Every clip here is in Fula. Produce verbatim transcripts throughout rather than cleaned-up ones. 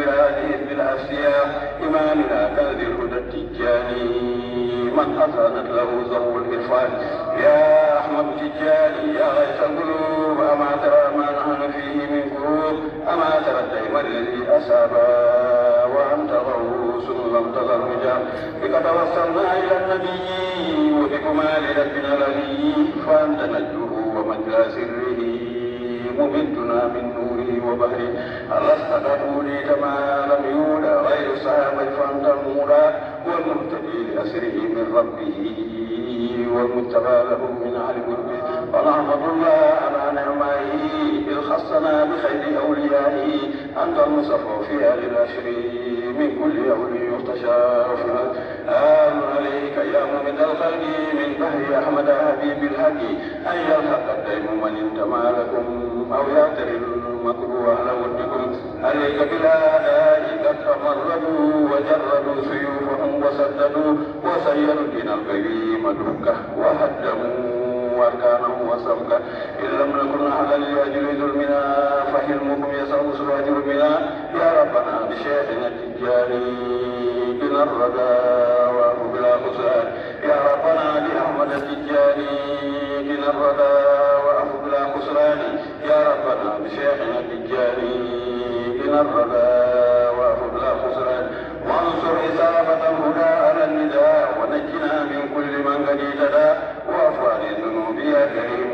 هذه بالأسياء إمامنا كنز الهدى التجاني، من حصانت له ذوو الإرفان. يا أحمد تجاني، يا غيث القلوب، أما ترى ما نحن فيه من كروب؟ أما ترى الديم الذي أصاب وأنت غوث لم تزل رجا؟ بك توسلنا إلى النبي وبكما لربنا العلي، فأنت نجوه ومجرى سره، ممدنا من نوره وبهره. ألست قد أوليت ما لم يؤت غير الصحابة، فأنت المولى والمهتدي لأسره من ربه، والمجتبى له من أهل قربه. فنحمد الله على نعمائه إذ خصنا بخير أوليائه، أنت المصطفى في أهل العشر من كل هول يغتشى في الأرض. آل عليك يا ممد الخلق من بحر أحمد حبيب الحق، أن يلحق الديم من انتمى لكم، أو يعتري المكر أهل ودكم. عليك بالأعداء قد تمردوا وجردوا سيوفهم وسددوا، وسيروا الدين القويم دكه وهدموا أركانه وسمكه. إن لم نكن أهلا لأجل ظلمنا، فحلمكم يسع سوى جرمنا. يا ربنا بشيخنا التجاني قنا الردى واعف بلا خسران. يا ربنا بأحمد التجاني قنا الردى واعف بلا خسران. يا ربنا بشيخنا التجاني قنا الردى واعف بلا خسران. وانصر إصابة الهدى على النداء، ونجنا من كل من قد اهتدى. واعف عن الذنوب يا كريم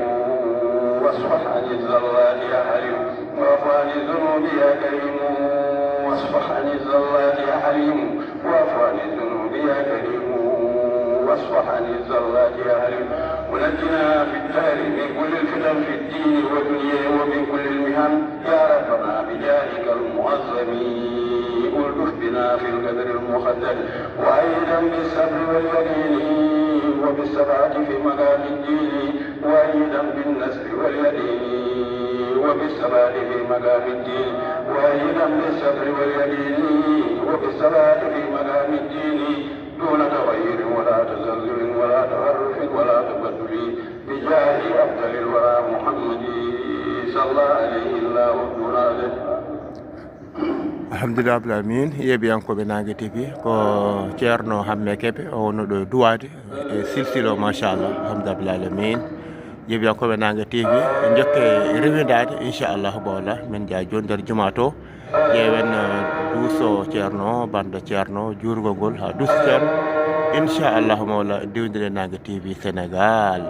واصفح عن الزلات يا حليم. واعف عن الذنوب يا كريم واصفح عن الزلات يا حليم. واعف عن الذنوب يا كريم واصفح عن الزلات يا حليم. ونجنا في الدهر من كل الفتن في الدين والدنيا ومن كل المحن. يا ربنا بجاهك المعظم الطف بنا في القدر المقدر، وأيدا بالصبر واليقين وبالثبات في مقام الدين، وأيدا بالنصر واليقين وبالثبات في مقام الدين، وأيدا بالصبر واليقين وبالثبات في مقام الدين، دون تغير ولا تزلزل ولا تحرف ولا تبدل، بجاه أفضل الورى محمد صلى عليه الله دون عدد. Alhamdulillah rabbil alamin. Yeeɓiyankooɓe Naange T V, ko Ceerno Hammee Kebe, o wonno ɗo e duwaade e silsilo, machallah. Alhamdulillah rabbil alamin. Yeeɓiyankooɓe Naange T V, en njokke rewindaade, inchallahu mawla. Min njaha jooni nder juma to, ƴeewen, eh, duuso Ceerno, bannda Ceerno, juurgol ngol haa duuso Ceerno. Inchallahu mawla, dewndire Naange T V Sénégal.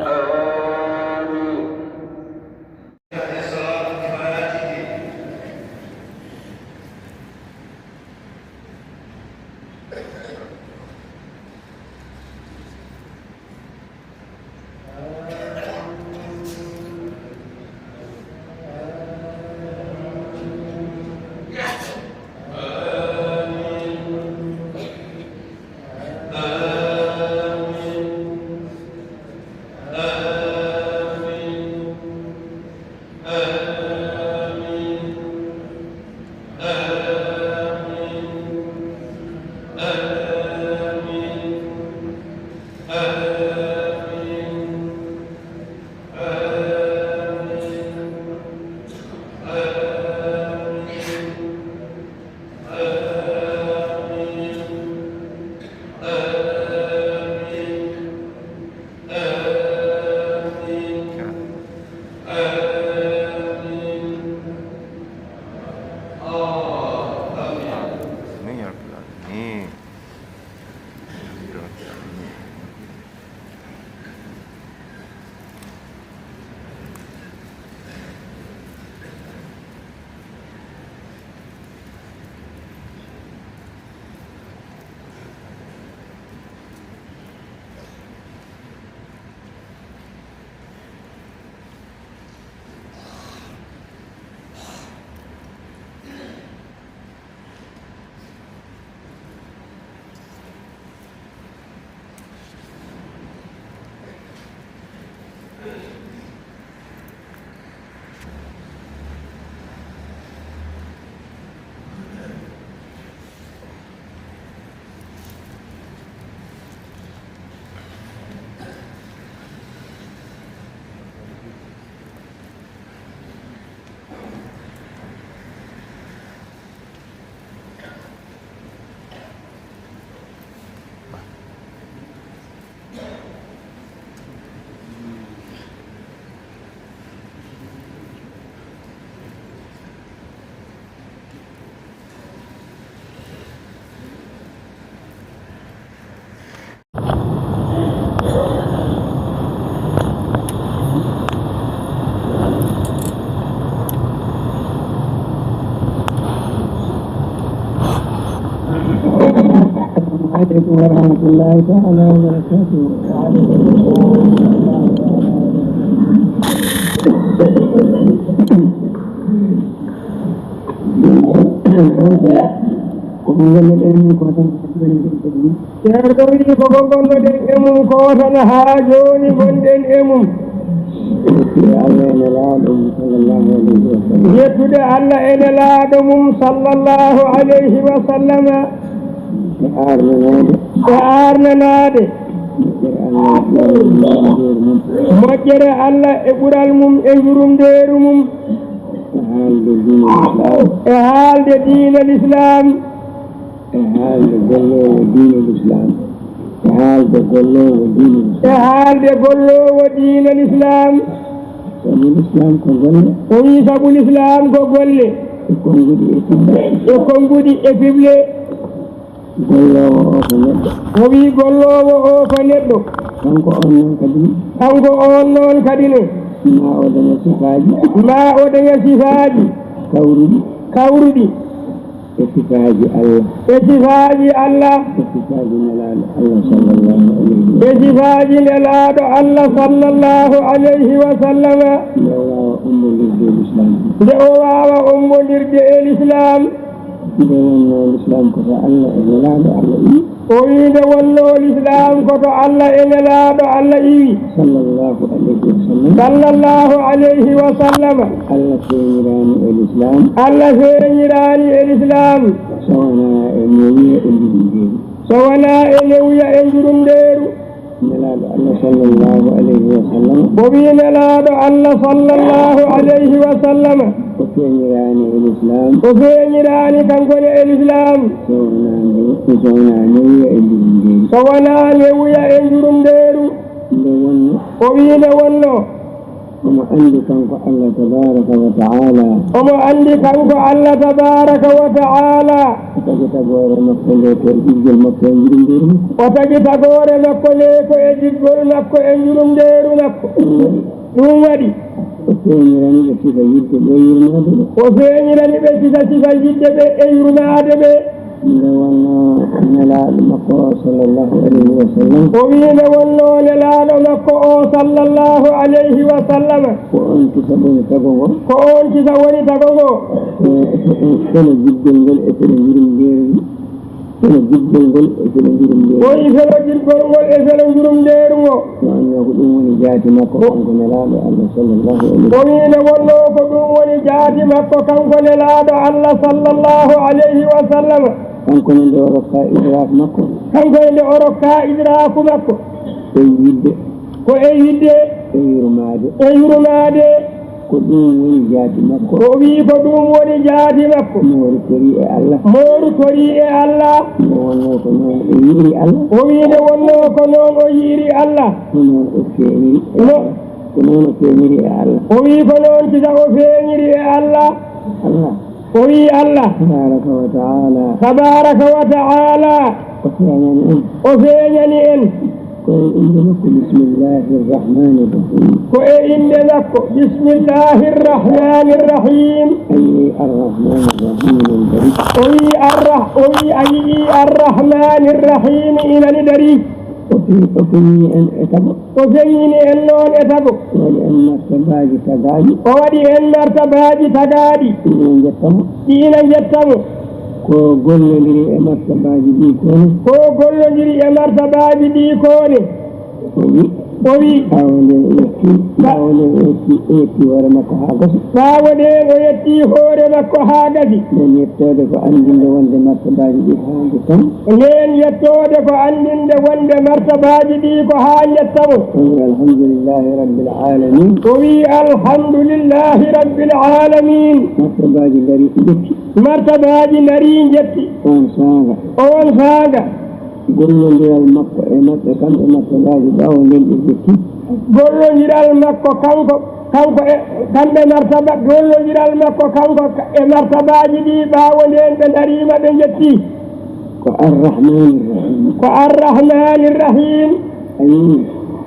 عليكم ورحمة الله تعالى وبركاته. Ko ɗum woni ɗen ko tan ko ɗum woni ɗen ko ɗum. Ceerno wi ko ko ngonnoɗen e mum ko tan haa jooni ngonɗen e mum. Yettude Allah e Nelaaɗo mum sallallahu alayhi wa sallam. Yettude Allah e Nelaaɗo mum sallallahu alayhi wa sallam. E aarnanaade. E aarnanaade. Moƴƴere Allah e ɓural mum e njurumndeeru mum. Moƴƴere Allah e ɓural mum e njurumndeeru mum. E haalde diine Lislaam. E haalde diine Lislaam. E haalde golloowo diine Lislaam. E haalde golloowo diine Lislaam. E haalde golloowo diine Lislaam. Sabu Lislaam ko golle. O wii sabu Lislaam ko golle. E konnguɗi e piɓle. E konnguɗi e piɓle. Golloowo o ko neɗɗo. O wii golloowo o ko neɗɗo. Kanko on noon kadi ne. Kanko on noon kadi ne. Ma o daña sifaaji. Ma o daña sifaaji. Kawruɗi. Kawruɗi. E sifaaji Allah. E sifaaji Allah. E sifaaji Nelaaɗo Allah sallallahu alayhi wa sallam. E sifaaji Nelaaɗo Allah sallallahu alayhi wa sallam. Nde o waawa ommbondirde e Lislaam. Nde o waawa ommbondirde e Lislaam. Nde wonnoo Lislaam ko to Allah e Nelaaɗo Allah iwi. O wii nde wonnoo Lislaam ko to Allah e Nelaaɗo Allah iwi. Sallallahu alayhi wa sallam. Sallallahu alayhi wa sallam. Allah feeñiraani e Lislaam. Allah feeñiraani e Lislaam. So wonaa e newuya e njurumndeeru. So wonaa e newuya e njurumndeeru. Nelaaɗo Allah sallallahu alayhi wa sallam. O wii Nelaaɗo Allah sallallahu alayhi wa sallam. O feeñiraani e Lislaam. O feeñiraani kanko ne e Lislaam. So wonaa nde, so wonaa newuya e njurumndeeru. So wonaa newuya e njurumndeeru. Nde wonnoo. O wii nde wonnoo. Omo anndi kanko Allah tabaaraka wa ta'aala. Omo anndi kanko Allah tabaaraka wa ta'aala. O tagi tagoore makko nde ko e giggol makko e njurumndeeru makko. O tagi tagoore makko nde ko e giggol makko e njurumndeeru makko. Ɗum waɗi. Ɗum waɗi. O feeñirani ɓe sifa yiɗde ɓe e yurmaade ɓe. O feeñirani ɓe sifa, sifa yiɗde ɓe e yurmaade ɓe. Nde wonnoo Nelaaɗo makko o sallallahu alayhi wa sallam. O wii nde wonnoo Nelaaɗo makko o sallallahu alayhi wa sallam. Ko oon kisa woni tago ngo. Ko oon kisa woni tago ngo. E, e, e, felo giggol ngol e felo njurumndeeru. Felo giggol ngol e felo njurumndeeru. O wii felo giggol ngol e felo njurumndeeru ngo. Ɗum wonnoo ko ɗum woni jaati makko, kanko Nelaaɗo Allah sallallahu alayhi wa sallam. O wii nde wonnoo ko ɗum woni jaati makko, kanko Nelaaɗo Allah sallallahu alayhi wa sallam. Kanko ne nde o rokkaa idraak makko. Kanko ne nde o rokkaa idraaku makko. E yiɗde. Ko e yiɗde. E yurmaade. E yurmaade. Ko ɗum woni jaati makko. O wii ko ɗum woni jaati makko. Mo rutorii e Allah. Mo rutorii e Allah. Nde wonnoo ko noon o yi'iri Allah. O wii nde wonnoo ko noon o yi'iri Allah. Ko noon o feeñiri e No. Allah. Ko noon o feeñiri e Allah. O wii ko noon kisa o feeñiri e Allah. Allah. O wii Allah. Tabaaraka wa ta'aala. Tabaaraka wa ta'aala. O feeñani en. O feeñani en. Ko e innde makko, Bismillaahi Rahmaani Rahiim. Ko e innde makko, Bismillaahi Rahmaani Rahiim. A yi'ii Ar-Rahmaani Rahiim ina darii. O wii Ar-Rah-, o wii a yi'ii Ar-Rahmaani Rahiim ina ni darii. O fe-, o feeñini en e tago. O feeñini en noon e tago. O waɗi en martabaaji tagaaɗi. O waɗi en martabaaji tagaaɗi. Ina njetta mo. Ɗi ina njetta mo. Ko gollondiri e martabaaji ɗi ko ne. Ko gollondiri e martabaaji ɗi ko ne. O wi. O wi. Ɓaawo nden o yetti, ɓaawo nden o yetti, o yetti hoore makko haa gasi. Ɓaawo nden o yetti hoore makko haa gasi. Nden yettoode ko anndinde wonde martabaaji ɗi ko haa njettamo. Nden yettoode ko anndinde wonde martabaaji ɗi ko haa njettamo. O wi, Alhamdulillaahi Rabbil Aalamiin. O wi, Alhamdulillaahi Rabbil Aalamiin. Martabaaji ndarii njetti. Martabaaji ndarii njetti. Oon saanga. Oon saanga. Gollondiral makko e maɓɓe, kamɓe martabaaji, ɓaawo nden ɓe njetti. Gollondiral makko kanko, kanko e, kamɓe martaba, gollondiral makko kanko ka-, e martabaaji ɗi, ɓaawo nden ɓe ndariima, ɓe njetti. Ko Ar-Rahmaani Rahiim. Ko Ar-Rahmaani Rahiim. A yi'ii?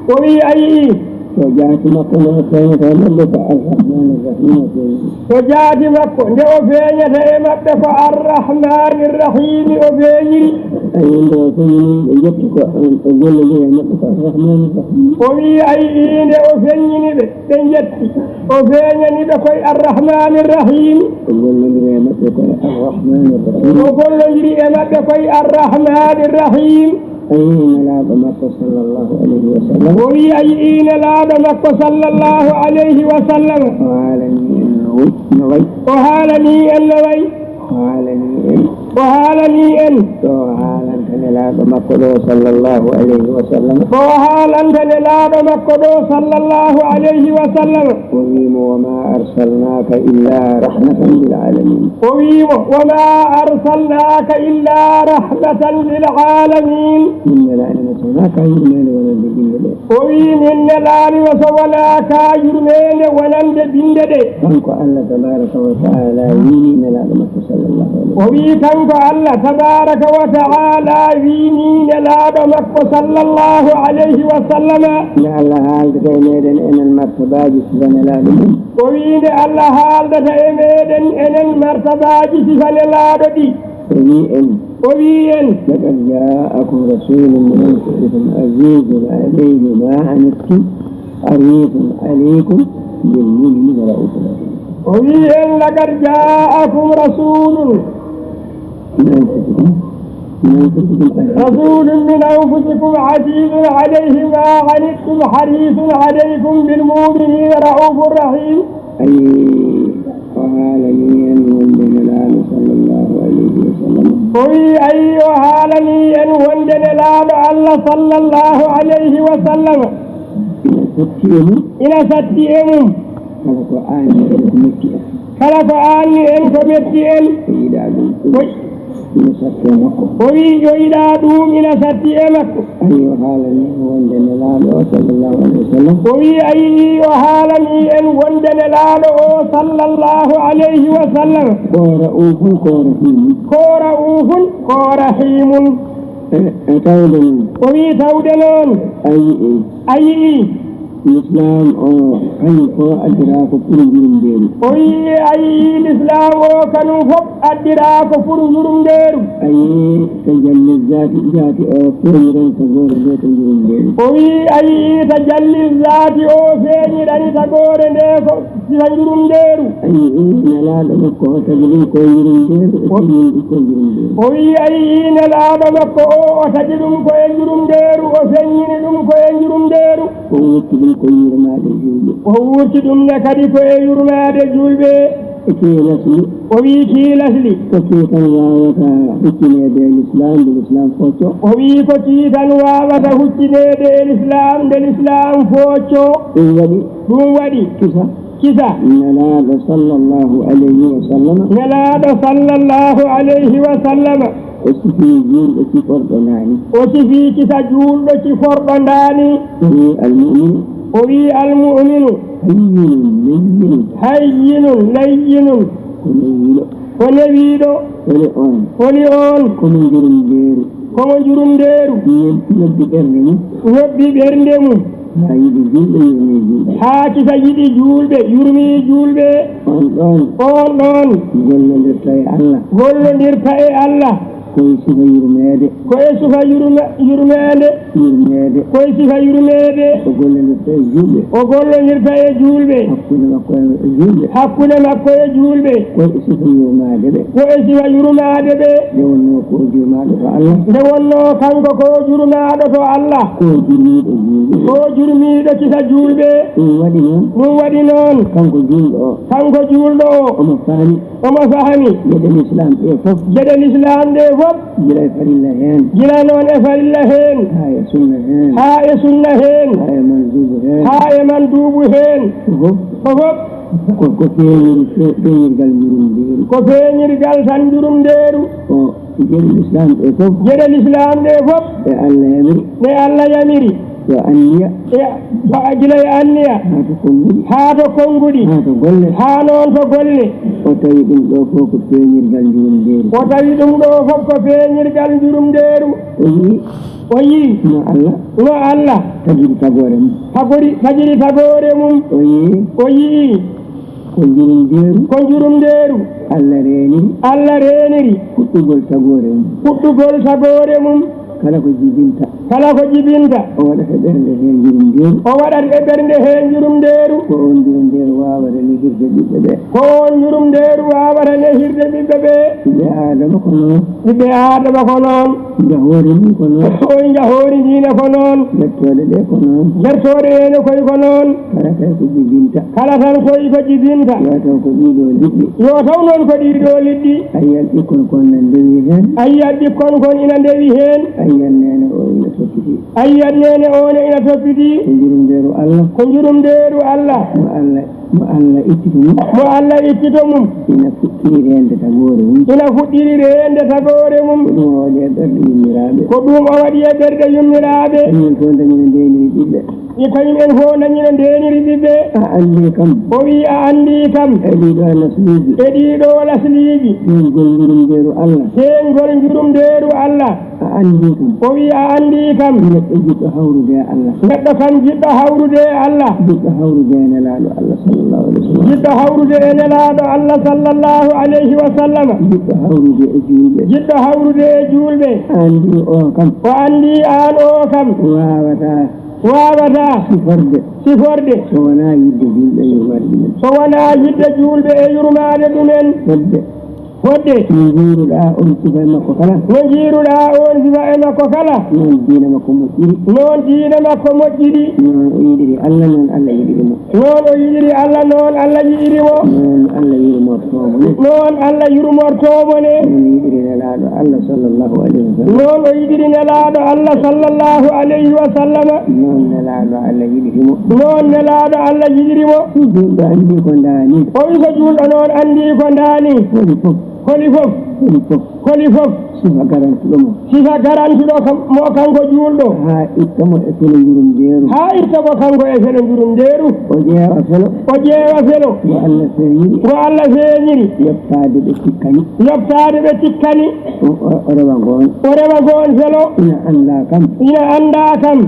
O wi, a yi'ii? Ko jaati makko nde o feeñata e maɓɓe ko Ar-Rahmaani Rahiim o feeñiri. Ko jaati makko nde o feeñata e maɓɓe ko Ar-Rahmaani Rahiimi o feeñiri. Ayi, nde o feññini ɓe, ɓe njetti ko, o gollondiri e maɓɓe ko Arrahmaani Rahim. O wiyi, ayi, nde o feññini ɓe, ɓe njetti, o feeñani ɓe koye Arrahmaani Rahim. O gollondiri e maɓɓe koye Arrahmaani Rahim. O gollondiri e maɓɓe koye Arrahmaani Rahim. Ayi, Nelaaɗo makko sallallahu alayhi wa sallam. O wiyi, ayi, Nelaaɗo makko sallallahu alayhi wa sallam. O haalani en no wayi, no wayi. O haalani en no wayi. O haalani en. O haalani en. Ɗo o haalanta Nelaaɗo makko ɗo, sallallahu alayhi wa sallam. Ɗo o haalanta Nelaaɗo makko ɗo, sallallahu alayhi wa sallam. O wiyi mo, "Wa ma arsalnaaka illa rahmatan lil alamin." O wiyi mo, "Wa ma arsalnaaka illa rahmatan lil alamin." Min nelaani ma so wonaa ka yurmeende wonande bimbi ɗe. O wiyi, min nelaani ma so wonaa ka yurmeende wonande bimbi ɗe. Kanko Allah tabaraka wa taala wiini Nelaaɗo makko sallallahu alayhi wa sallam. O wiyi, kanko Allah tabaraka wa taala wiini Nelaaɗo makko sallallahu alayhi wa sallam. Nde Allah haaldata e meɗen enen martabaaji sifa Nelaaɗo mum. O wiyi, nde Allah haaldata e meɗen enen martabaaji sifa Nelaaɗo ɗi. O wiyi en. O wiyi en. Laqad jaa'akum rasuulun min anfusikum aziizun alayhi maa anittum hariisun alaykum bil mu'miniina ra'uufun rahiim. O wiyi en, laqad jaa'akum rasuulun min anfusikum, min anfusikum aziizun. Rasuulun min anfusikum aziizun alayhi maa anittum hariisun alaykum bil mu'miniina ra'uufun rahiim. Ayi, o haalani en wonde Nelaaɗo sallallahu alayhi wa sallam. O wiyi, ayi, o haalani en wonde Nelaaɗo Allah sallallahu alayhi wa sallam. Ina satti e mum. Ina satti e mum. Kala ko aanni en ko metti en. Kala ko aanni en ko metti en. O yiɗa ɗum. O Ina satti e makko. O wiyi, o yiɗa ɗum, ina satti e makko. Ayi, o haalani en wonde Nelaaɗo o sallallahu alayhi wa sallam. O wiyi, ayi, o haalani en wonde Nelaaɗo o sallallahu alayhi wa sallam. Ko ra'uufun, ko rahiimun. Ko ra'uufun, ko rahiimun. E, e tawde noon. O wiyi, tawde noon. Ayi, e. A yii? Lislaam o, kañum ko addiraa ko pour yurmeende. O yii, a yii, lislaam o, kanum fof addiraa ko pour yurmeende. A yii, tajalli zaati, zaati o feeñiran tagoore nde ko yurmeende. O wii, a yii, tajalli zaati o feeñirani tagoore nde ko sifa yurmeende. A yii, Nelaaɗo makko o tagi ɗum ko e yurmeende, o feeñini ɗum ko e yurmeende. O wii, a yii, Nelaaɗo makko o, o tagi ɗum ko e yurmeende, o feeñini ɗum ko e yurmeende. O wuurti ɗum ko yurmaade juulɓe. O wuurti ɗum ne kadi ko e yurmaade juulɓe. E kii lasli. O wii kii lasli. Ko kii tan waawata huccineede e lislaam, nde lislaam focco. O wii ko kii tan waawata huccineede e lislaam, nde lislaam focco. Ɗum waɗi. Ɗum waɗi. Kisa. Kisa. Nelaaɗo sallallahu alayhi wa sallam. Nelaaɗo sallallahu alayhi wa sallam. O sifii juulɗo ciforɗo ndaani. O sifii kisa juulɗo ciforɗo ndaani. O wii almu'minu. O wii almu'minu. Hayyinun layyinun. Hayyinun layyinun. Ko newiiɗo. Ko newiiɗo. Holi oon. Holi oon. Ko mo njurumdeeru. Ko mo njurumdeeru. Ñobbi ɓernde mum. Ñobbi ɓernde mum. Haa yiɗi juulɓe, yurmii juulɓe. Haa kisa yiɗi juulɓe, yurmii juulɓe. On ɗoon. On ɗoon. Gollondirta e Allah. Gollondirta e Allah. Ko e sifa yurmeende. Ko e sifa yurme-, yurmeende. Yurmeende. Ko e sifa yurmeende. O gollondirta e juulɓe. O gollondirta e juulɓe. Hakkunde makko e juulɓe. Hakkunde makko e juulɓe. Ko e sifa yurmaade ɓe. Ko e sifa yurmaade ɓe. Nde wonnoo ko o jurmaaɗo to Allah. Nde wonnoo kanko ko o jurmaaɗo to Allah. Ko o jurmiiɗo juulɓe. Ko o jurmiiɗo kisa juulɓe. Ɗum waɗi noon. Ɗum waɗi noon. Kanko juulɗo o. Kanko juulɗo o. Omo faami. Omo fahami. Geɗe lislaam ɗee fof. Geɗe lislaam ɗee fof. Gila e farilla heen. Gila noon e farilla heen. Haa e sunna heen. Haa e sunna heen. Haa e manduubu heen. Haa e manduubu heen. Ko fof. Ko fof. Ko, ko feeñir-, fe-, feeñirgal njurumndeeru. Ko feeñirgal tan njurumndeeru. Ko geɗe lislaam ɗee fof. Geɗe lislaam ɗee fof. Ɗe Allah yamiri. Ɗe Allah yamiri. Yo anniya. E, ba-, gila e anniya. Haa to konnguɗi. Haa to konnguɗi. Haa to golle. Haa noon to golle. O tawi ɗum ɗo fof ko feeñirgal njurumndeeru. O tawi ɗum ɗo fof ko feeñirgal njurumndeeru. O yii. O yii. No Allah. No Allah. Tagiri tagoore mum. Tagori, tagiri tagoore mum. O yii. O yii. Ko njurumdeeru. Ko njurumdeeru. Allah reeniri. Allah reeniri. Fuɗɗugol tagoore mum. Fuɗɗugol tagoore mum. Kala ko jibinta. Kala ko jibinta. O waɗat e ɓernde hee njurumdeeru. O waɗat e ɓernde hee njurumdeeru. Ko oon njurumdeeru waawata nehirde ɓiɓɓe ɓee. Ko oon njurumdeeru waawata nehirde ɓiɓɓe ɓee. Ɓiɓɓe Aadama ko noon. Ɓiɓɓe Aadama ko noon. Njahoori ndin ko noon. Oy njahoori ndiin ne ko noon. Gertooɗe ɗee ko noon. Gertooɗe ɗee ne koy ko noon. Kala kay ko jibinta. Kala tan koy ko jibinta. Yo taw ko ɗii ɗoo liɗɗi. Yo taw noon ko ɗii ɗoo liɗɗi. A yiyat ɓikkon kon na ndewi heen. A yiyat ɓikkon kon ina ndewi heen. A yiyat neene o ina toppiti. A yiyat neene o ne ina toppiti. Ko njurumdeeru Allah. Ko njurumdeeru Allah. Mo Allah, mo Allah ittito mum. Mo Allah ittito mum. Ina fuɗɗiri reende tagoore mum. Ina fuɗɗiri reende tagoore mum. Ko ɗum o waɗi e ɓerɗe yummiraaɓe. Ko ɗum o waɗi e ɓerɗe yummiraaɓe. Kañum en fof dañi no ndeeniri ɓiɓɓe. Yo kañum en fof dañi no ndeeniri ɓiɓɓe. A anndi kam. O wi, a anndi kam. E ɗii ɗoo lasliiji. E ɗii ɗoo lasliiji. Teeŋgol njurumdeeru Allah. Teeŋgol njurumdeeru Allah. A anndi kam. O wi, a anndi kam. Neɗɗo jiɗɗo hawrude e Allah. Neɗɗo kam jiɗɗo hawrude e Allah. Jiɗɗo hawrude e Nelaaɗo Allah sallallahu alayhi wa sallam. Jiɗɗo hawrude e Nelaaɗo Allah sallallahu alayhi wa sallam. Jiɗɗo hawrude e juulɓe. Jiɗɗo hawrude e juulɓe. A anndi o kam. O anndi aan o kam. Waawataa. Waawataa. Siforde. Siforde. So wonaa yiɗde juulɓe yurmeende ɗumen. So wonaa yiɗde juulɓe e yurmeende ɗumen. Fodde. Fodde. No njiiruɗaa oon sifa e makko kala. No njiiruɗaa oon sifa e makko kala. Noon diine makko moƴƴiri. Noon diine makko moƴƴiri. Noon o yiɗiri Allah, noon Allah yiɗiri mo. Noon o yiɗiri Allah, noon Allah yiɗiri mo. Noon Allah yurmortoo mo ne. Noon Allah yurmortoo mo ne. Noon yiɗiri Nelaaɗo Allah sallallahu alayhi wa sallam. Noon o yiɗiri Nelaaɗo Allah sallallahu alayhi wa sallam. Noon Nelaaɗo Allah yiɗiri mo. Noon Nelaaɗo Allah yiɗiri mo. Juulɗo anndi ko ndaani. O wi so juulɗo noon anndi ko ndaani. Holi fof. Holi fof. Holi fof. Holi fof. Sifa garantuɗo mo. Sifa garantuɗo kam, mo kanko juulɗo. Haa itta mo e felo njurumdeeru. Haa itta mo kanko e felo njurumdeeru. O ƴeewa felo. O ƴeewa felo. Ngo Allah feeñiri. Ngo Allah feeñiri. Yoɓtaade ɓe tikkani. Yoɓtaade ɓe tikkani. O, o, o rewa ngoon. O rewa ngoon felo. Ina anndaa kam. Ina anndaa kam.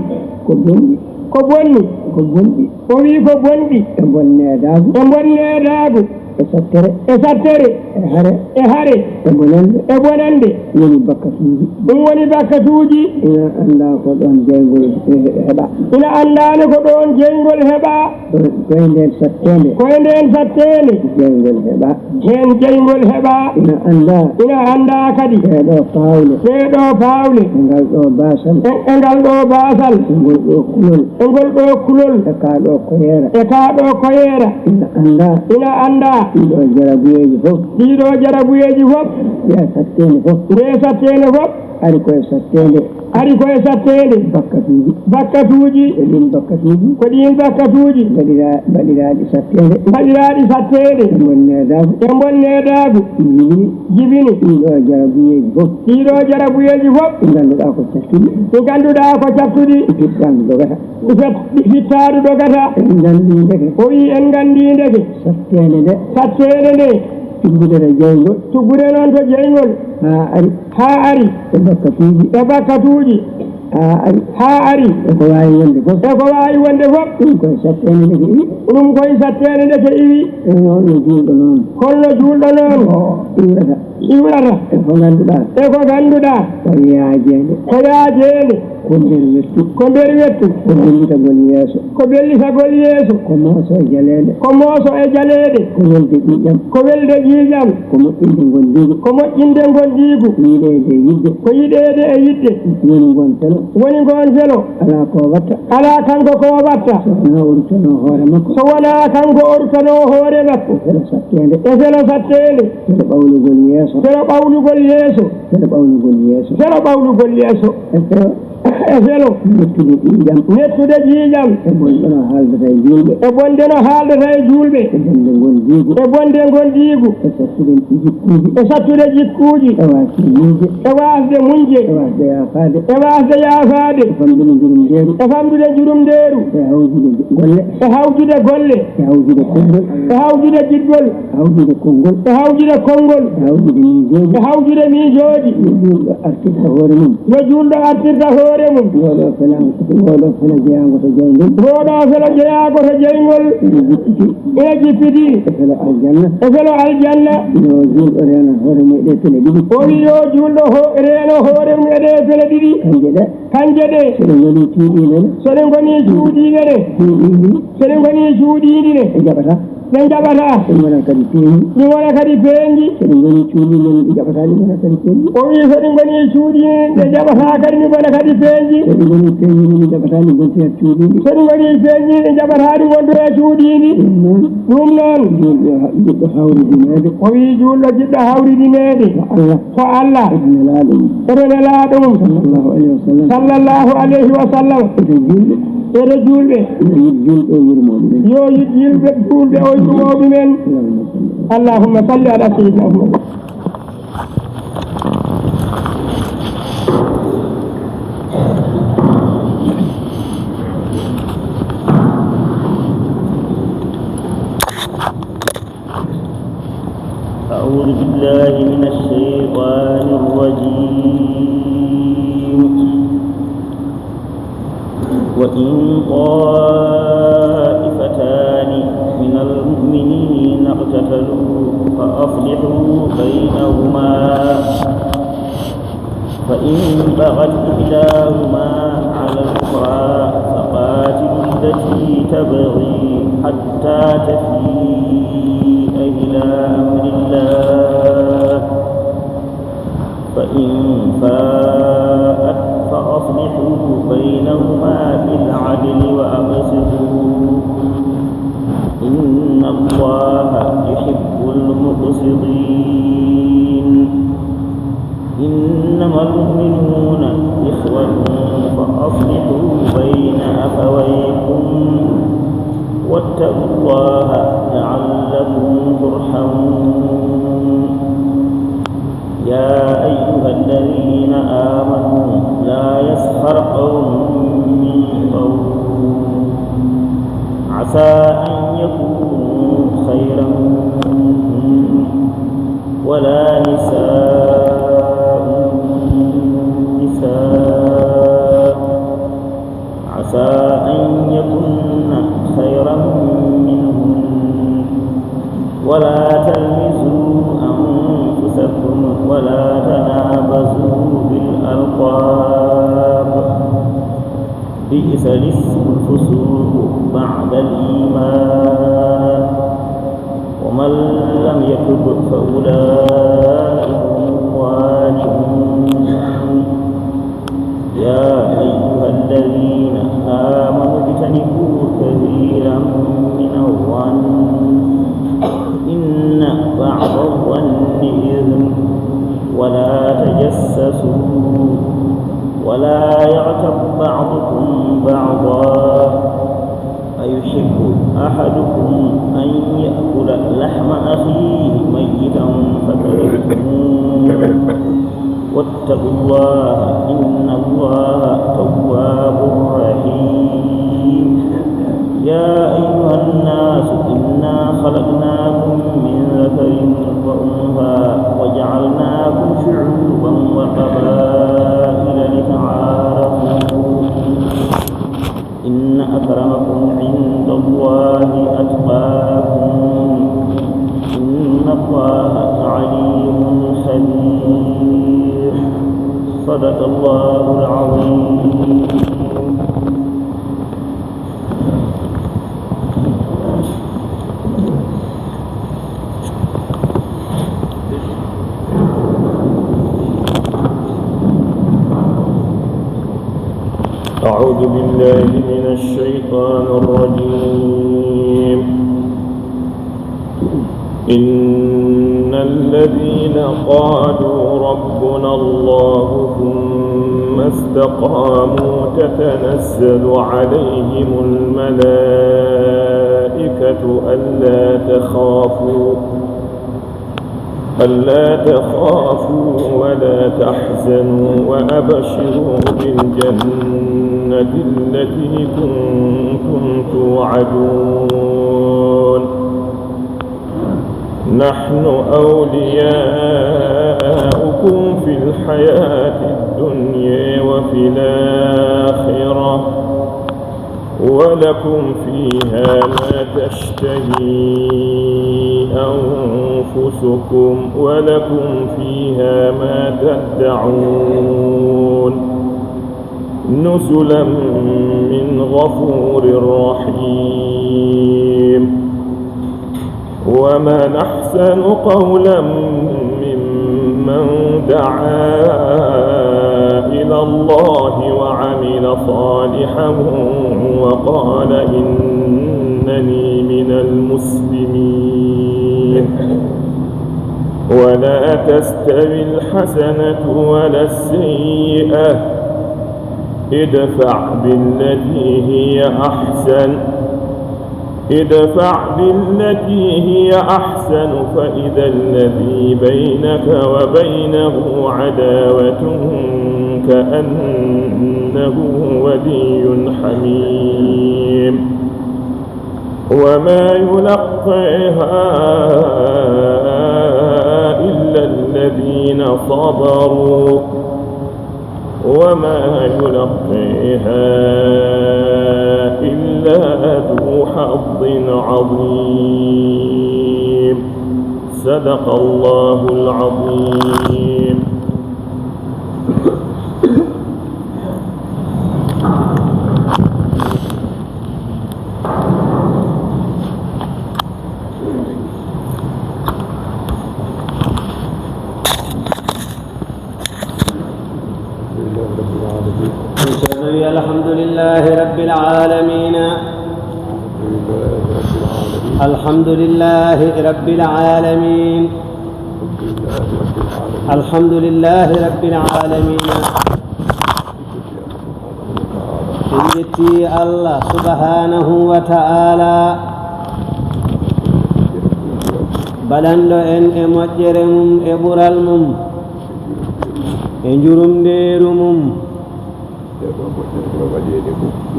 Ko bonɗi. Ko bonni. Ko bonɗi. O wi ko bonɗi. E bonneedaagu. E bonneedaagu. E sattere. E sattere. E hare. E hare. E bonannde. E bonannde. Woni bakkatuuji. Ɗum woni bakkatuuji. Ina anndaa ko ɗoon jeyngol he-, heɓaa. Ina anndaa ne ko ɗoon jeyngol heɓaa. Ko, ko e ndeen satteende. Ko e ndeen satteende. Jeyngol heɓaa. Heen jeyngol heɓaa. Ina anndaa. Ina anndaa kadi. Ɗee ɗoo paawle. Ɗee ɗoo paawle. E ngal ɗoo baasal. E, e ngal ɗoo baasal. E ngol ɗoo kulol. E ngol ɗoo kulol. E kaa ɗoo koyeera. E kaa ɗoo koyeera. Ina anndaa. Ina anndaa. Ɗii ɗoo jarabuyeeji fof. Ɗii ɗoo jarabuyeeji fof. Ndee satteende fof. Ndee satteende fof. Ari ko e satteende. Ari ko e satteende. Bakkatuuji. Bakkatuuji. Ko ɗiin bakkatuuji. Ko ɗiin bakkatuuji. Mbaɗiraa-, mbaɗiraaɗi satteende. Mbaɗiraaɗi satteende. E bonneedaagu. E bonneedaagu. Jibini. Jibini. Ɗii ɗoo jarabuyeeji fof. Ɗii ɗoo jarabuyeeji fof. Ɗi ngannduɗaa ko cattuɗi. Ɗi ngannduɗaa ko cattuɗi. Ɗi fittaandu dogata. Ɗi fet-, ɗi fittaandu dogata. En nganndii ndeke. O wi en nganndii ndeke. Satteende nde. Satteende nde. Tuggudere jeyngol. Tuggude noon to jeyngol. Haa ari. Haa ari. E bakkatuuji. E bakkatuuji. Haa ari. Haa ari. E ko waawi wonde fof. E ko waawi wonde fof. Ɗum koye satteende ndeke iwi. Ɗum koye satteende ndeke iwi. E noon no juulɗo noon. Holno juulɗo noon. O iwrata. Iwrata. E ko ngannduɗaa. E ko ngannduɗaa. Ko yaajeende. Ko yaajeende. Ko nder wettu. Ko nder wettu. Ko bellitagol yeeso. Ko bellitagol yeeso. Ko mooso e jaleeɗe. Ko mooso e jaleeɗe. Ko welde ƴiiƴam. Ko welde ƴiiƴam. Ko moƴƴinde ngondiigu. Ko moƴƴinde ngondiigu. Yiɗeede e yiɗde. Ko yiɗeede e yiɗde. Woni ngoon felo. Woni ngoon felo. Alaa ko watta. Alaa kanko ko watta. So wonaa o ruttanoo hoore makko. So wonaa kanko o ruttanoo hoore makko. E felo satteende. E felo satteende. Felo ɓawlugol yeeso. Felo ɓawlugol yeeso. Felo ɓawlugol yeeso. Felo ɓawlugol yeeso. E felo. E felo. Mettude ƴiiƴam. Mettude ƴiiƴam. E bonde no haaldata e juulɓe. E bonde no haaldata e juulɓe. E bonde ngondiigu. E bonde ngondiigu. E sattude jikkuuji. E sattude jikkuuji. E waasde muñde. E waasde muñde. E waasde yaafaade. E waasde yaafaade. E famɗude njurumdeeru. E famɗude njurumdeeru. E hawjude golle. E hawjude golle. E hawjude konngol. E hawjude giɗgol. Hawjude konngol. E hawjude konngol. E hawjude miijooji. E hawjude miijooji. No juulɗo artirta hoore mum. No juulɗo artirta hoore mum. Ngoo ɗoo fela, ngoo ɗoo fela jeyaango to jayngol. Ngoo ɗoo fela jeyaango to jayngol. Ina jippiti. Ina jippiti. E felo aljanna. E felo aljanna. Yo juulɗo reeno hoore mum e ɗee pele ɗiɗi. O wi yo juulɗo ho-, reeno hoore mum e ɗee pele ɗiɗi. Kanje ɗe. Kanje ɗe. So ɗe ngonii cuuɗiiɗe ne. So ɗe ngonii cuuɗiiɗe ne. Cuuɗiiɗe. So ɗe ngonii cuuɗiiɗe ne. Ɗe njaɓataa. Ɗe njaɓataa. Ɗe ngona kadi peeñɗi. Ɗi ngona kadi peeñɗi. So ɗe ngonii cuuɗiiɗe ne, ɗi njaɓataa, ɗi ngona kadi peeñɗi. O wi so ɗe ngonii cuuɗiiɗe ne, ɗe njaɓataa kadi, ɗi ngona kadi peeñɗi. So ɗe ngonii peeñɗi ne, ɗi njaɓataa, ɗi ngontoya cuuɗiiɗi. So ɗe ngonii peeñɗi, ɗi njaɓataa, ɗi ngontoya cuuɗiiɗi. Ɗum noon. Ɗum noon. Juulɗo ha-, juulɗo hawridinede. O wi juulɗo jiɗɗo hawridinede. Ko Allah. Ko Allah. E Nelaaɗo mum. E Nelaaɗo mum. Sallallahu alayhi wa sallam. Sallallahu alayhi wa sallam. E juulɓe. E juulɓe. Yo juulɓe yurmoo ɗumen. Yo juulɓe, juulɓe o yurmoo ɗumen. Allahumma salli. Allahumma salli ala sayyidina Muhammad. أعوذ بالله من الشيطان الرجيم. وإن طائفتان من المؤمنين اقتتلوا فأصلحوا بينهما، فإن بغت إحداهما على الأخرى فقاتلوا التي تبغي حتى تفيء إلى أمر الله، فإن فاءت فأصلحوا بينهما بالعدل وأقسطوا، إن الله يحب المقسطين. إنما المؤمنون إخوة فأصلحوا بين أخويكم واتقوا الله لعلكم ترحمون. يا أيها الذين آمنوا لا يسخر قوم من قوم عسى أن يكونوا خيرا منهم ولا نساء من نساء عسى أن يكن خيرا منهن ولا تلمزوا أنفسكم ولا تنابزوا بالألقاب، بئس الاسم الفسوق بعد الإيمان، ومن لم يتب فأولئك هم الظالمون. يا أيها الذين آمنوا اجتنبوا كثيرا من الظن إن بعض الظن إثم ولا تجسسوا ولا يغتب بعضكم بعضا أيحب أحدكم أن يأكل لحم أخيه ميتا فكرهتموه واتقوا الله إن الله تواب رحيم. يا أيها الناس إنا خلقناكم من ذكر وأنثى وجعلناكم شعوبا وقبائل لتعارفوا إن أكرمكم عند الله أتقاكم إن الله عليم خبير. صدق الله العظيم. أعوذ بالله من الشيطان الرجيم. إن الذين قالوا ربنا الله ثم استقاموا تتنزل عليهم الملائكة ألا تخافوا ألا تخافوا ولا تحزنوا وأبشروا بالجنة التي كنتم توعدون. نحن أولياؤكم في الحياة الدنيا وفي الآخرة، ولكم فيها ما تشتهي أنفسكم، ولكم فيها ما تدعون، نزلا من غفور رحيم. ومن أحسن قولا ممن دعا إلى الله وعمل صالحا وقال إنني من المسلمين. ولا تستوي الحسنة ولا السيئة، ادفع بالتي هي أحسن، ادفع بالتي هي أحسن فإذا الذي بينك وبينه عداوة كأنه ولي حميم. وما يلقاها إلا الذين صبروا وما يلقاها إلا ذو حظ عظيم. صدق الله العظيم. الحمد لله رب العالمين. الحمد لله رب العالمين. الحمد لله رب العالمين. En njetti Allah subhanahu wa ta'ala, baɗanɗo en e moƴƴere mum e ɓural mum e njurumdeeru mum.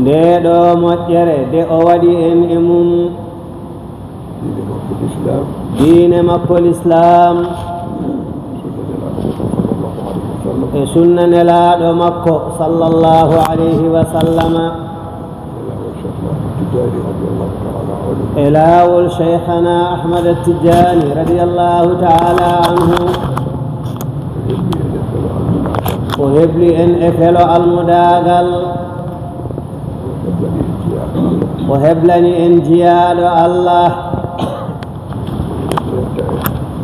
Nde ɗo moƴƴere nde o waɗi en e mum. Nde ɗo moƴƴere nde o waɗi en e mum. Diine makko Lislaam. Diine makko Lislaam. Sunna Nelaaɗo makko sallallahu alayhi wa sallam. E sunna Nelaaɗo makko sallallahu alayhi wa sallama. E laawol Cheikhana Ahmad Tijani radiyallahu ta'ala anhu. O hebli en e felo almudaagal. O heblani en jiyaaɗo Allah.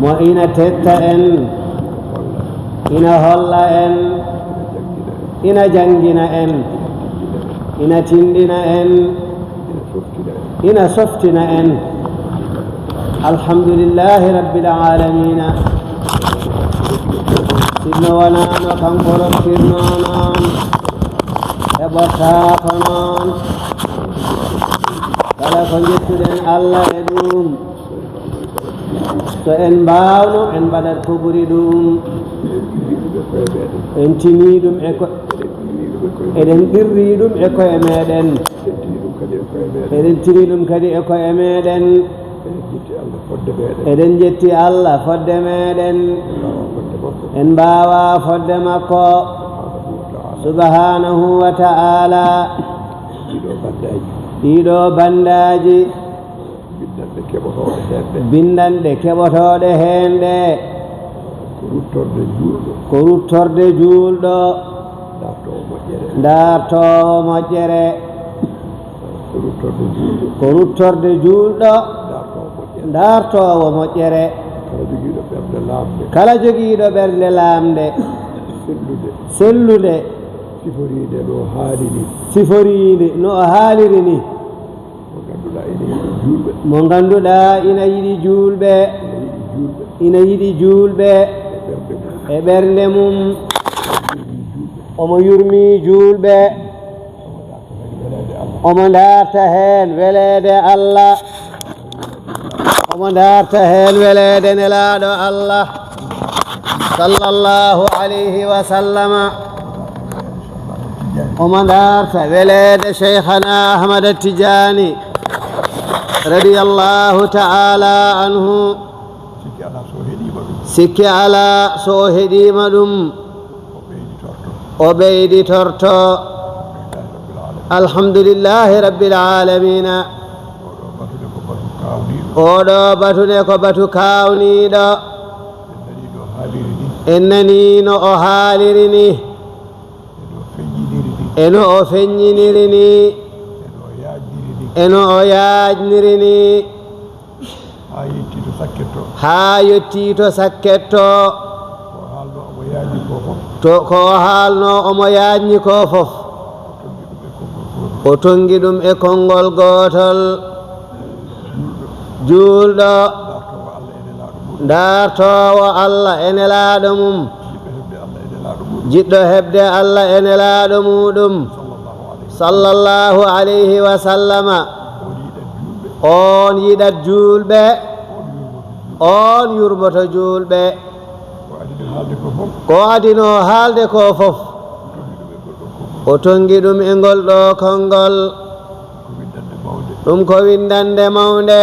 Mo ina tetta en, ina holla en, ina janngina en, ina tinndina en, ina softina en. Alhamdulillahi rabbil alamina. Sinno wonano kanko rokkinno noon, heɓortaako noon. Kala ko njettuɗen Allah e ɗum, so en mbaawno, en mbaɗat ko ɓuri ɗum. En tini ɗum e ko, eɗen qirri ɗum e koye meɗen. Eɗen tini ɗum kadi e koye meɗen. Eɗen jetti Allah fodde meɗen. En mbaawa fodde makko subhanahu wa ta'ala. Ɗiɗo bandaaji. Bindanɗe keɓotooɗe heen ɗe. Bindanɗe keɓotooɗe heen ɗe. Ko ruttorde juulɗo. Ko ruttorde juulɗo. Daartoowo moƴƴere. Daartoowo moƴƴere. Ko ruttorde juulɗo. Ko ruttorde juulɗo. Daartoowo moƴƴere. Daartoowo moƴƴere. Kala jogiiɗo ɓernde laamnde. Kala jogiiɗo ɓernde laamnde. Sellude. Sellude. Siforiinde no o haali ni. Siforiinde no o haaliri ni. Mo ngannduɗaa ina yiɗi juulɓe. Mo ngannduɗaa ina yiɗi juulɓe. Ina yiɗi juulɓe. Ina yiɗi juulɓe. E ɓernde mum. E ɓernde mum. Omo yurmii juulɓe. Omo yurmii juulɓe. Omo ndaarta heen weleede Allah. Omo ndaarta heen weleede Nelaaɗo Allah, sallallahu alayhi wa sallama. Omo ndaarta weleede Cheikhana Ahmad Tijani, radiyallahu ta'ala anhu. Sikke alaa, so o heɗiima ɗum, o ɓeyditorto. Alhamdulillahi Rabbil Aalamiina. Oɗo batu ne ko batu kaawniiɗo. En nanii no o haaliri ni. E no o feññiniri ni. E no o yaajniri ni. Haa yettii to sakketto. Haa yettii to sakketto. Ko o haalno omo yaajni ko fof. To, ko o haalno omo yaajni ko fof. O tonngi ɗum e konngol gootol. Juulɗo. Dartoowo Allah e nelaaɗo mum. Jiɗɗo heɓde Allah e nelaaɗo muɗum. Sallallahu alayhi wa sallama. On yiɗat juulɓe. On yurmoto juulɓe. Ko adinoo haalde ko fof. O tonngi ɗum e ngol ɗo konngol. Ɗum ko winndannde mawnde.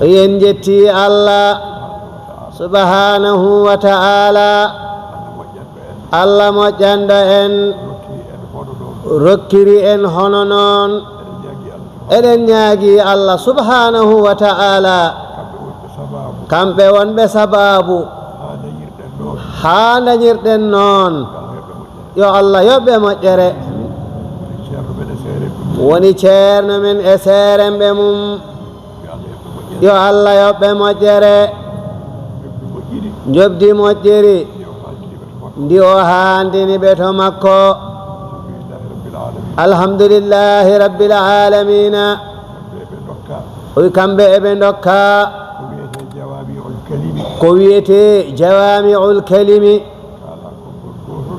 Yen njettii Allah subhanahu wa ta'ala. Allah moƴƴanɗo en, rokkiri en hono noon. Eɗen ñaagii Allah subhanahu wa ta'ala. Kamɓe wonɓe sabaabu haa dañirɗen noon. Yo Allah yoɓ ɓe moƴƴere. Woni ceerno men e seeremɓe mum. Yo Allah yoɓ ɓe moƴƴere. Njoɓdi moƴƴiri ndi o haandini ɓe to makko. Alhamdulillahi Rabbil Aalamiina. O wi kamɓe eɓe ndokka ko wiyetee jawaami'ul kalimi.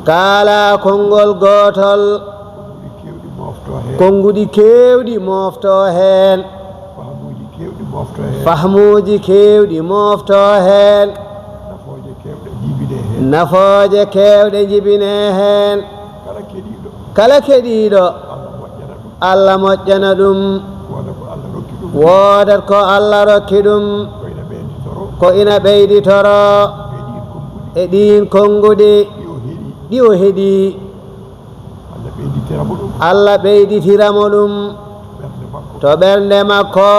Kaalaa konngol gootol. Konnguɗi keewɗi mooftoo heen. Fahmuuji keewɗi mooftoo heen. Nafooje keewɗe njibinee heen. Kala keɗiiɗo. Allah moƴƴana ɗum. Woodat ko Allah rokki ɗum. Ko ina ɓeyditoro e ɗiin konnguɗi ɗi o heɗii. Allah ɓeyditira mo ɗum to ɓernde makko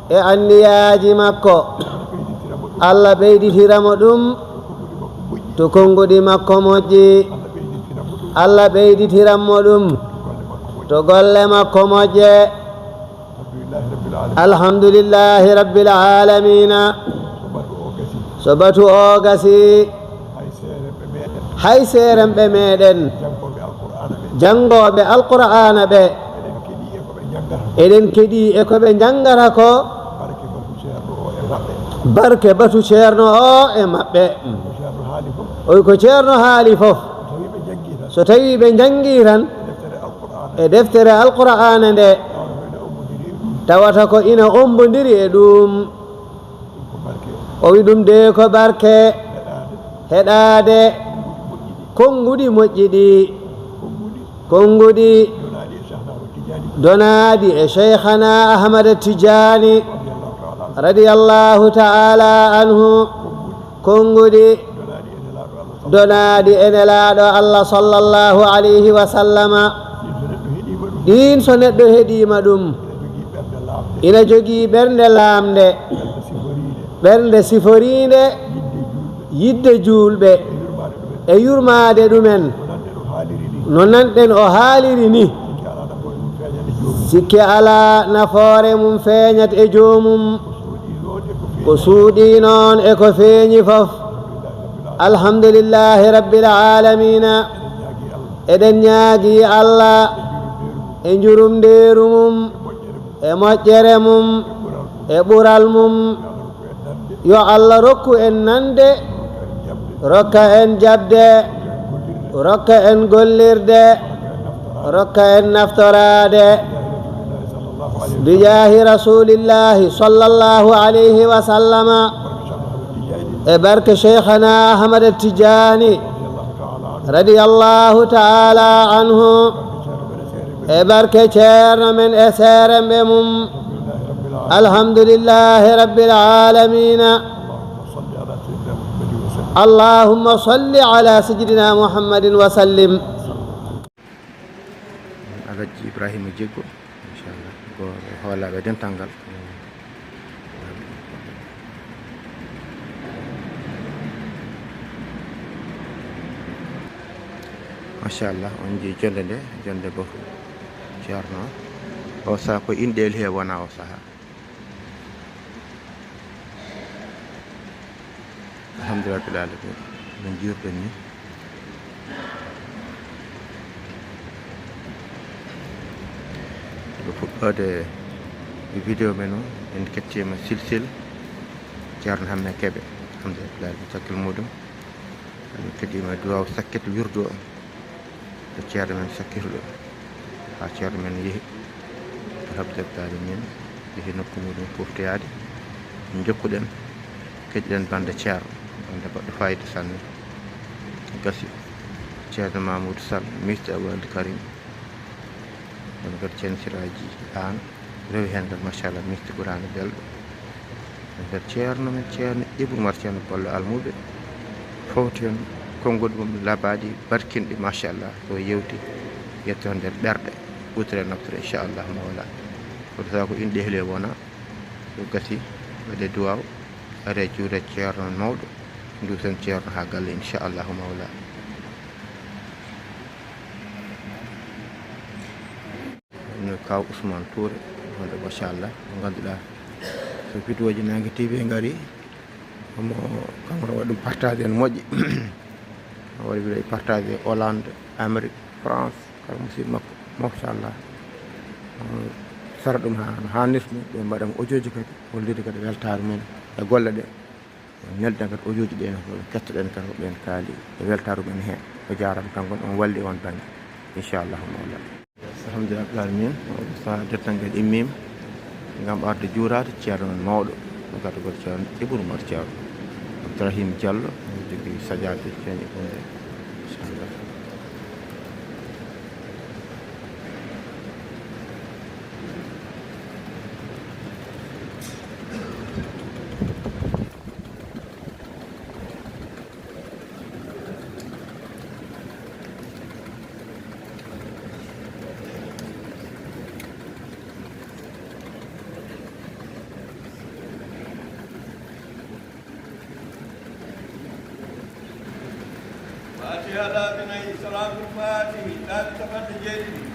e anniyaaji makko. Allah ɓeyditira mo ɗum to konnguɗi makko moƴƴi. Allah ɓeyditiran mo ɗum to golle makko moƴƴe. Alhamdulillahi Rabbil Aalamiina. So batu o gasii, hay seeremɓe meeɗen, janngooɓe Alqur'aana ɓe, eɗen keɗii e ko ɓe njanngata ko. Barke batu ceerno o e maɓɓe. O wi ko ceerno haali fof, so tawii ɓe njanngii tan e deftere Alqur'aana nde, tawata ko ina ombondiri e ɗum. O wi ɗum de ko barke heɗaade konnguɗi moƴƴi ɗi. Konnguɗi donaaɗi e Shaykhana Ahmad Tijaani radiyallahu ta'ala anhu. Konnguɗi donaaɗi e Nelaaɗo Allah sallallahu alayhi wa sallama. Ɗiin so neɗɗo heɗiima ɗum, ina jogii ɓernde laamnde, ɓernde siforiinde yiɗde juulɓe e yurmaade ɗumen. No nanɗen o haaliri ni, sikke alaa nafoore mum feeñat e joomum. Ko suuɗii noon e ko feeñi fof. Alhamdulillahi Rabbil Aalamiina. Eɗen ñaagii Allah e njurumndeeru mum, e moƴƴere mum, e ɓural mum. Yo Allah rokku en nande, rokka en jaɓde, rokka en gollirde, rokka en naftoraade. Bijaahi Rasuulillahi sallallahu alayhi wa sallama. E barke Shaykhana Ahmad Tijaani radiyallahu ta'ala anhu. E barke ceerno men e seeremɓe mum. Alhamdulillahi Rabbil Aalamiina. اللهم صل على سيدنا محمد وسلم. Alhaji Ibrahima Jeggo, machallah, ko e hoolaaɓe dental ngal. Machallah, on njii jonde nde, jonde bofu Ceerno. O saha ko inɗeeli he wona o saha. Alhamdulillah rabbil alamin. No njiirɗen ni. Ko fuɗɗoode e vidéo men o, en kettiima silsil Ceerno Hammee Kebe. Alhamdulillah rabbil alamin, cakkil muɗum. En kettiima duwaaw sakket wirdu o. To ceerno men sakkirɗo, haa ceerno men yehi, alhamdulillahi min yehi nokku muɗum foftoyaade. Min njokkuɗen, keƴɗen bannde ceerno, bannde baɗɗo fayida sanne. Gasi, Ceerno Mamoudou Sall, miisto Abou Abdou Karim, ɗon kadi Ceerno Siraaji Aan, rewi heen tan, machallah, miisto Quraana belɗo. E nder ceerno men, Ceerno Ibou Oumar, Ceerno Bollo Almuɓe, fowti heen konngol mum labaaɗi, barkinɗi, machallah, ko yewti yetto nder ɓerɗe, kuutore naftore, inchallah mawla. Kono tawa ko inɗe hele wona, ko gasi, waɗe duwaaw, are juure ceerno mawɗo, ndusen ceerno haa galle, inchallah mawla. No Kaw Ousmane Touré, wonde machallah, mo ngannduɗaa so vidéo ji Naange T V ngari, omo, kanko ne waɗi ɗum partage en moƴƴi. O waɗi vidéo partage Hollande, Amérique, France, kala musidɓe makko, machallah. Omo sara ɗum haa, haa nirti, ɓe mbaɗa mo audio ji kadi, hollirde kadi weltaare men e golle ɗe. Nelda kadi audio ji ɗe, no kettoɗen kadi ko ɓen kaali e weltaare men heen. O jaaraama kanko ne, on walli e on bannge, inchallahu mawla. Alhamdulillah rabbil alamin, oɗo saha dental ngal immiima ngam arde juuraade ceerno men mawɗo, no gatagol Ceerno Ibou Oumar Ceerno Abdourahim Diallo, omo jogii sajaade ceerno Ibou nde, inchallah. Fatiha laabi nayi, salaatul faatihi laabi capanɗe jeeɗiɗi.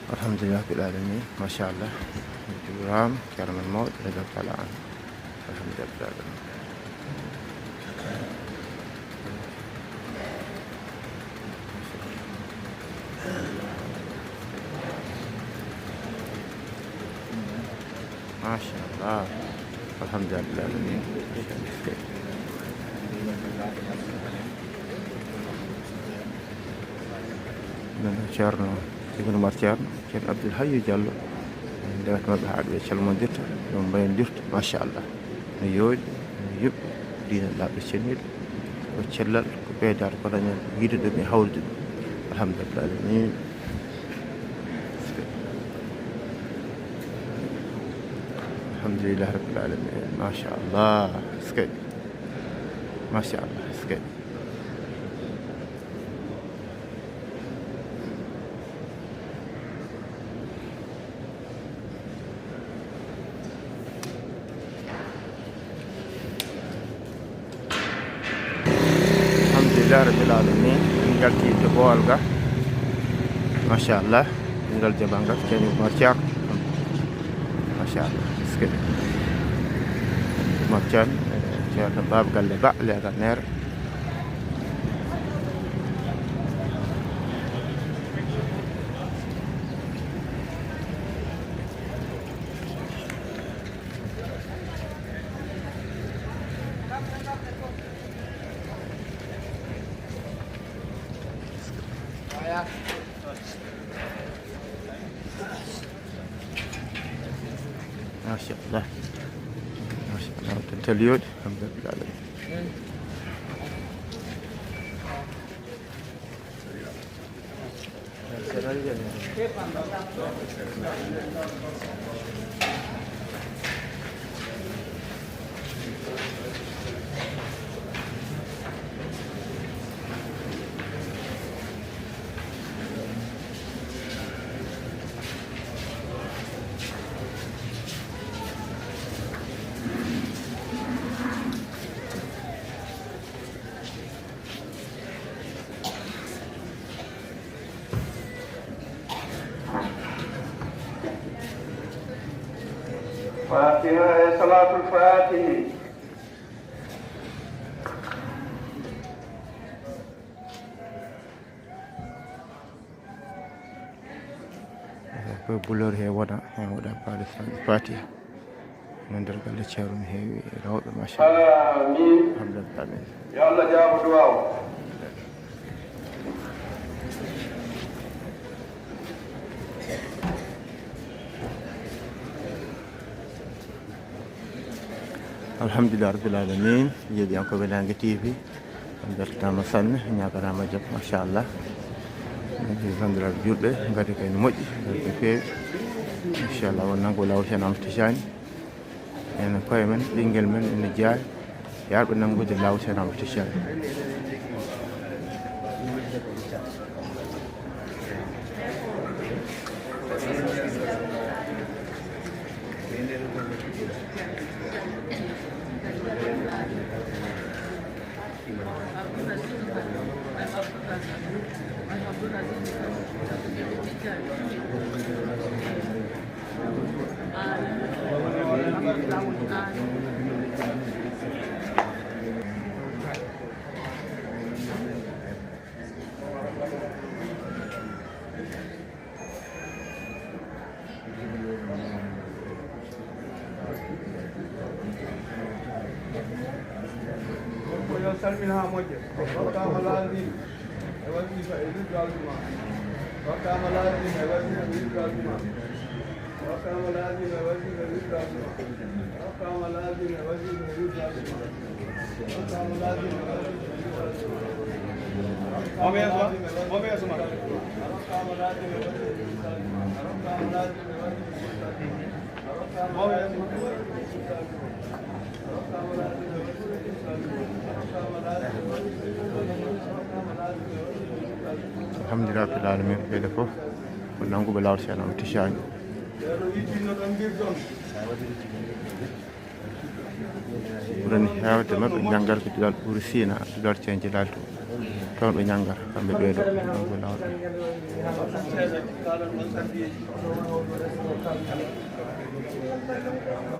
Alhamdulillah rabbil alamin, machallah. Juuraama, ceerno men mawɗo, radiallahu taala anhu. Alhamdulillah rabbil alamin. Machallah. Alhamdulillah rabbil alamin. Ceerno Ibn Umar Ceerno, Ceerno Abdoul Hayyu Diallo, ndewata maɓɓe haa ɓe calmondirta, ɗum mbayondirta, machallah. No yooɗi, no yuɓɓi, diina laaɓɗo ceniiɗo, ko cellal, ko ɓeydaade ko dañen, yiide ɗum e hawrude ɗum. Alhamdulillah rabbil alamin. Alhamdulillah rabbil alamin. Machallah. Eskey. Machallah. Eskey. Alhamdulillah rabbil alamin. En ngalti to boowal ga. Machallah. En ngal jabal ngal, ceerno Umar Thiam. Machallah. Eskey. Umar Thiam, eh, ceerno Baba Galle Ba, leegal neere. Machallah. Machallah. Dental yooɗi. Alhamdulillah. Fatiha e salatul fatihi. Ko buloor he wona, he waɗa paale Fatiha. No nder galle ceerno mi heewi rewɓe, machallah. Amin. Alhamdulillah, amin. Yo Allah jaabo duwaaw. Alhamdulillah rabbil alamin. Yeeɗiyankooɓe Naange T V, on mbeltanaama sanne, ñaaganaama jam, machallah. Min mbiyi banndiraaɓe juulɓe, ngati kay no moƴƴi, ngati no feewi. Inchallah, on nanngu laawol Ceerno Amadou Tijani. Enen koye men, ɓinngel men ene jeyaa, yarɓe nanngude laawol Ceerno Amadou Tijani. Yo salmin haa moƴƴa. Rokkama laazim e wasifa e wirdu Aljuma. Rokkama laazim e wasifa e wirdu Aljuma. Rokkama laazim e wasifa e wirdu Aljuma. Rokkama laazim e wasifa e wirdu Aljuma. Rokkama laazim e wasifa e wirdu Aljuma. Rokkama laazim e wasifa e wirdu Aljuma. Rokkama laazim e wasifa e wirdu Aljuma. Alhamdulillah rabbil alamin, ɓeɗe fof ko nanguɓe laawol Ceerno Ahmad Tijani. Ɓurani heewde maɓɓe ñanngar ko duɗal Tuuri Siina, duɗal Ceerno Jilaali to. Toon ɓe ñanngar, kamɓe ɓeeɗo, nanguɓe laawol ɓe.